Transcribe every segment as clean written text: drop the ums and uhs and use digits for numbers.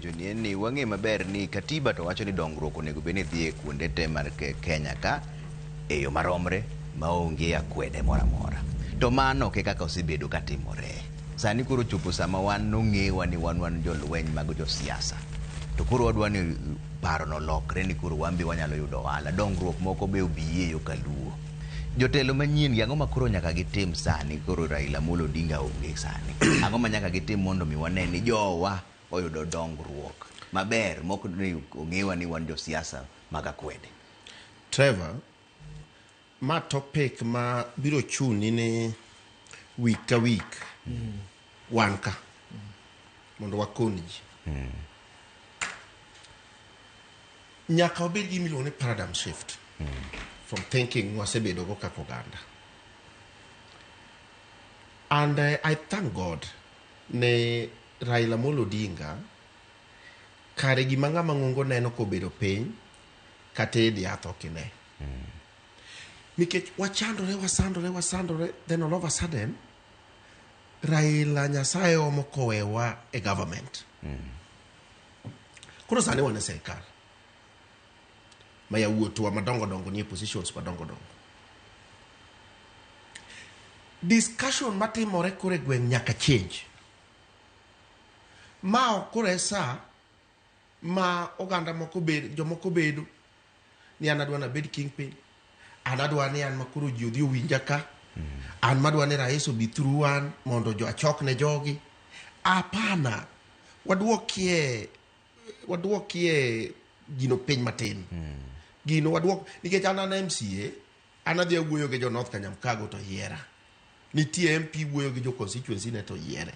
penjo ni en ni wang'e maber ni katiba to wacho ni dongruok onego bed ni dhi e kuonde te mar Kenya ka e yo maromre maonge akwede moro amora. To mano ok e kaka osebedo ka timore. Sani koro ochopo sama wan nong'ewa ni wan wan jolweny mag josiasa. To koro wadwa ni parono olokre ni koro wan be wanyalo yudo ohala. Dongruok moko be obiye yo kaluo. Jotelo manyien gi ang'o ma koro nyaka gitim sani koro Raila Amolo Odinga onge sani. Ang'o ma nyaka gitim mondo mi wane ni jowa oyudo dongruok maber mok ni ong'ewa ni wan josiasa mag akwede. Trevor, ma topic ma biro chuni ni week ka week wan ka mondo wakon ji. Nyaka wabed gi miluongo ni paradigm shift from thinking wasebedo go kaka oganda. And I thank God ne Raila Amolo Odinga kare gima ng'ama ng'ongo neno kobedo piny kata e yath ok ine. Nikech wachandore, wasandore, wasandore, then all of a sudden Raila Nyasaye omo kowewa e government. Koro sani wan e sirkal ma yawuotwa madongo dongo nie positions madongo dongo. Discussion matimore koro e gweng' nyaka change. Ma ok koro e sa ma oganda moko bed, jomoko bedo ni an adwa nabed kingpin, an adwa ni an makoro ji odhi owinja ka, an madwa ni rais obi through an mondo jo achok ne jogi. Hapana, waduokie gino piny matin. Gino waduok nikech an an MCA, an adhi awuoyo gi jo North Kanyamkago to yiera. Nitie MP wuoyo gi jo constituency ne to yiere.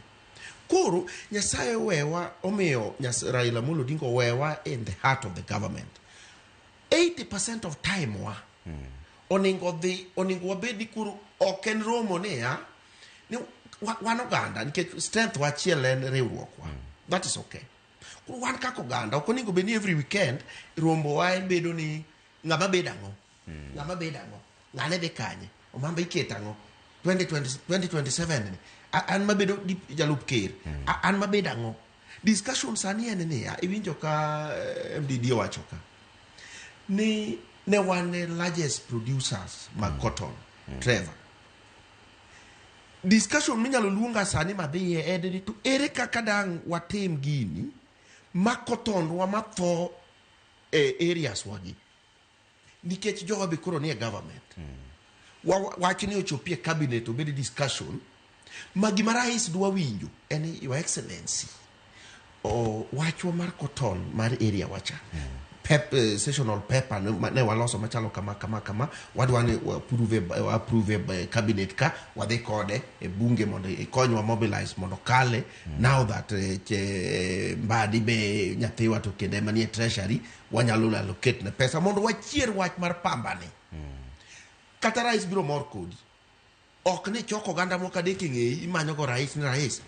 Koro Nyasaye owewa omiyo Raila Amolo Odinga owewa in the heart of the government. 80% of time wa oningo dhi oningo wabed ni koro ok en romo niya ni wan oganda nikech strength wa achiel en riwruok wa. That is okay. Koro wan kaka oganda ok oningo bed ni every weekend rombo wa en bedo ni ng'ama bedo ang'o ng'ama bedo ang'o ng'ane dhi kanye omamba iketo ang'o 2020 2027 ni an mabedo jalup ker an mabedo ang'o discussion sani en niya iwinjo ka MDD owacho ka ni ne wan e largest producers mag cotton. Trevor, discussion minyalo luonga sani madhiye en ni to ere kaka dang' watim gini ma cotton wa matho e areas wagi nikech jowa be koro nie government wach ni ochopie cabinet obed discussion ma gima rais dwa winjo en ni your excellency o wachwa mar cotton mar area wacha seasonal pepper ne waloso machalo kama kama kama wadwa ni approve e cabinet ka wadhi kode e bunge mondo ikonywa mobilize mondo kale now that Mbadi be nyathiwa to kendo ema nie treasury wanyalo allocate ne pesa mondo wachier wach mar pamba ni kata rais biro mor kodi ok ni choko oganda moko adek e ng'eyi imanyo go rais ni rais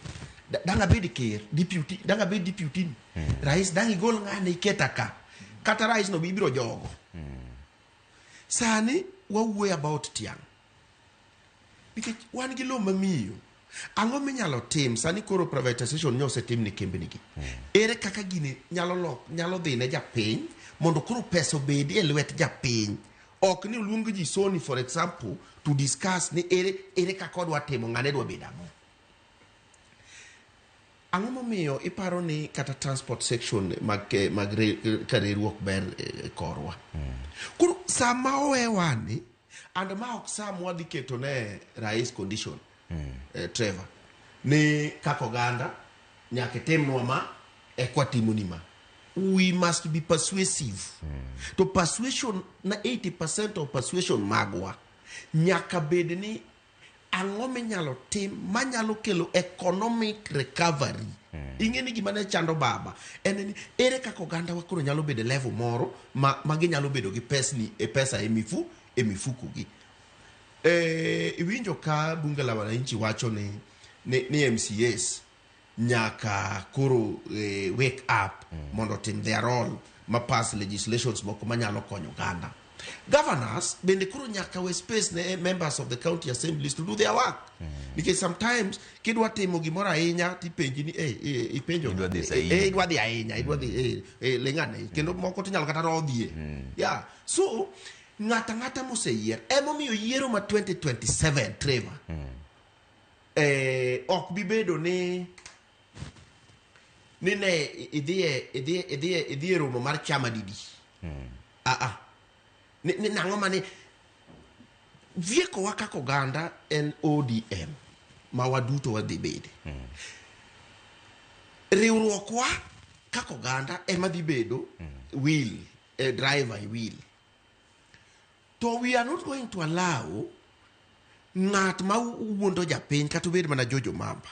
dang' abed ker deputy dang' abed deputy ni rais dang' igol ng'ane iketa ka kata rais no be ibiro jogo sani wawuoyo about tiang' nikech wan gi lowo mamiyo ang'o minyalo tim sani koro privatization nyo osetim ne kembni gi ere kaka gini nyalo lok nyalo dhi ne japiny mondo koro pesa obedi e lwet japiny ok ni oluong ji Sony for example to discuss ni ere ere kaka odwa timo ng'ane dwa bedo ang'o ang'o momiyo iparo ni kata transport section mag, mag ka riwruok ber korwa koro sama owewani and ma ok sa mwadhi keto ne rais condition Trevor ni kaka oganda nyaka itimnwa ma ekwa timoni ma we must be persuasive to persuasion na 80% of persuasion magwa nyaka bed ni ang'o minyalo tim manyalo kelo economic recovery ing'e ni gima ne chando baba en ni ere kaka oganda wa koro nyalo bedo e level moro ma ginyalo bedo gi pesni e pesa e mifu e mifuku gi iwinjo ka bunge la wananchi wacho ni MCAs nyaka koro wake up mondo otim their role ma pass legislations moko manyalo konyo oganda. Governors bende koro nyaka we space ne members of the county assemblies to do their work. Nikech sometimes kidwa timo gimoro ahinya tipenji ni eh, eh, ipenjo Idwa dhi eh, saidi. eh, idwa dhi ahinya idwa dhi eh, eh, ling'ane kendo moko tinyalo kata rodhie. Yeah. So ng'ata ng'ata moseyier emomiyo yiero ma 2027 Trevor ok bi bedo ni ni ne idhiye idhiye idhiye idhiye romo mar chama didi. Ah ah. Ni nang'o mane viekowa kaka oganda en ODM ma waduto wadhi bede. Riwruokwa kaka oganda ema dhi bedo wheel, driver e wheel. To we are not going to allow ng'at ma wuondo japiny kata obed mana Jojo Mamba.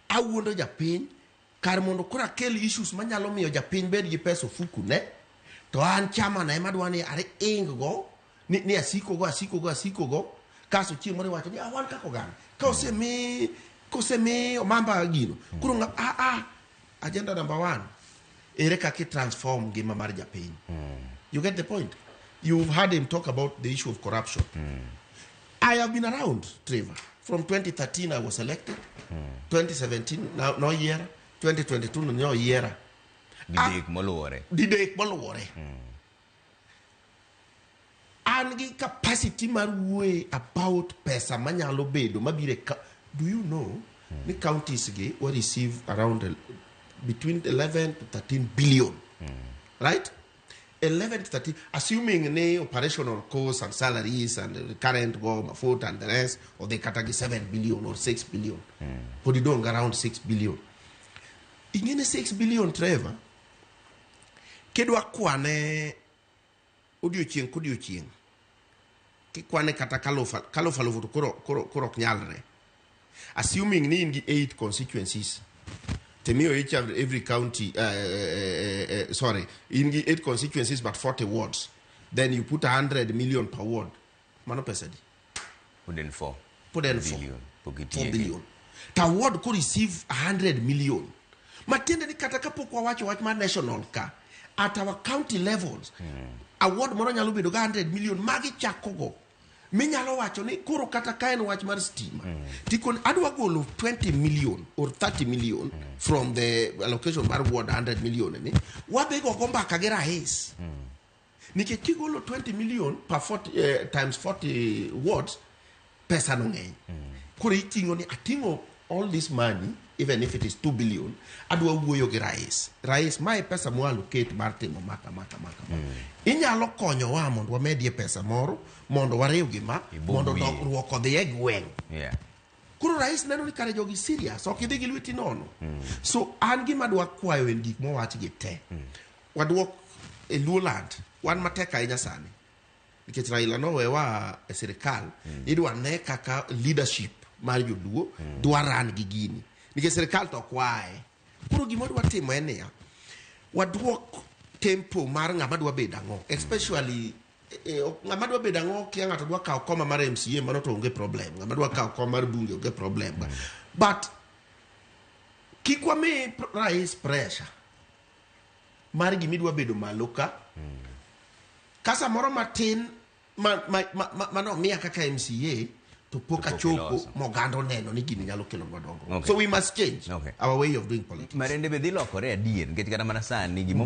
Awuondo japiny kar mondo koro akel issues manyalo miyo japiny bed gi pesa ofuku ne to an chama na ema dwa ni aring go ni asiko go asiko go asiko go kaso chieng' moro iwacho ni ah, wan kaka oganda ka osemi kosemi omamba gino koro ng'a ah, ah, agenda number one ere kaka i transform ngima mar japiny. You get the point? You've heard him talk about the issue of corruption. I have been around, Trevor. From 2013 I was elected. 2017 no, no year. 2022 no year. Didek moluwore. Didek moluwore. An gi capacity mar wuoye about pesa manyalo bedo mabiro e Do you know ni counties gi wa receive around between 11 to 13 billion. Right? 11 to 13, assuming ni operational costs and salaries and the current go mafuta and the rest, or they kata gi 7 billion or 6 billion. Pod idong around 6 billion. Ing'e 6 billion, Trevor, kidwa kwane odiochieng' kodiochieng', kikwane kata kaluf alufu to koro ok nyalre. Assuming ni in gi 8 constituencies, timiyo each and every county, sorry, in gi 8 constituencies but 40 wards, then you put 100 million per ward. Mano pesa di? Put in 4. Put in 4. Billion. Pok 4 itieke. billion. Ta ward ko receive 100 million. Matiende ni kata kapok wawacho wach mar national ka, at our county levels, a ward moro nyalo bedo ga 100 million magi chakogo. Minyalo wacho ni koro kata ka en wach mar stima, tikon adwa golo 20 million or 30 million from the allocation mar ward 100 million ni, wadhi gogo mbaka gi rais. Nikech kigolo 20 million per 40, times 40 wards, pesa no ng'eny. Koro iting'o ni ating'o all this money, even if it is 2 billion, adwa wuoyo gi rais. Rais, mae pesa mwa allocate mar timo ma kama, kama, kama. Inyalo konyowa mondo wamedie pesa moro, mondo wariw gi ma, Ibog mondo wiye. dongruok odhi e gweng'. Koro rais neno ni kare jogi serious, ok idhi gi lweti nono. So an gima adwa kwayo en gik mowach gi te. Waduok e Luoland, wan matek ahinya sani. Nikech Raila nowewa e sirikal, idwa ne kaka leadership mar joluo dwa ran gi gini. Nikech sirikal to ok wae. Koro gima wadwa timo en niya, waduok tempo mar ng'ama dwa bedo ang'o, especially ng'ama dwa bedo ang'o, kia ng'ato dwa kawo koma mar MCA, mano to onge problem. Ng'ama dwa kawo koma mar bunge onge problem. But kik wami rais pressure mar gima idwa bedo malo ka. Ka samoro matin manomiya kaka MCA to pok To pok achopo iloso. moganda oneno ni gini nyalo kelonwa dongruok. Okay. So we must change Okay. our way of doing politics. Marende be dhi lokore adier nikech kata mana sani gimo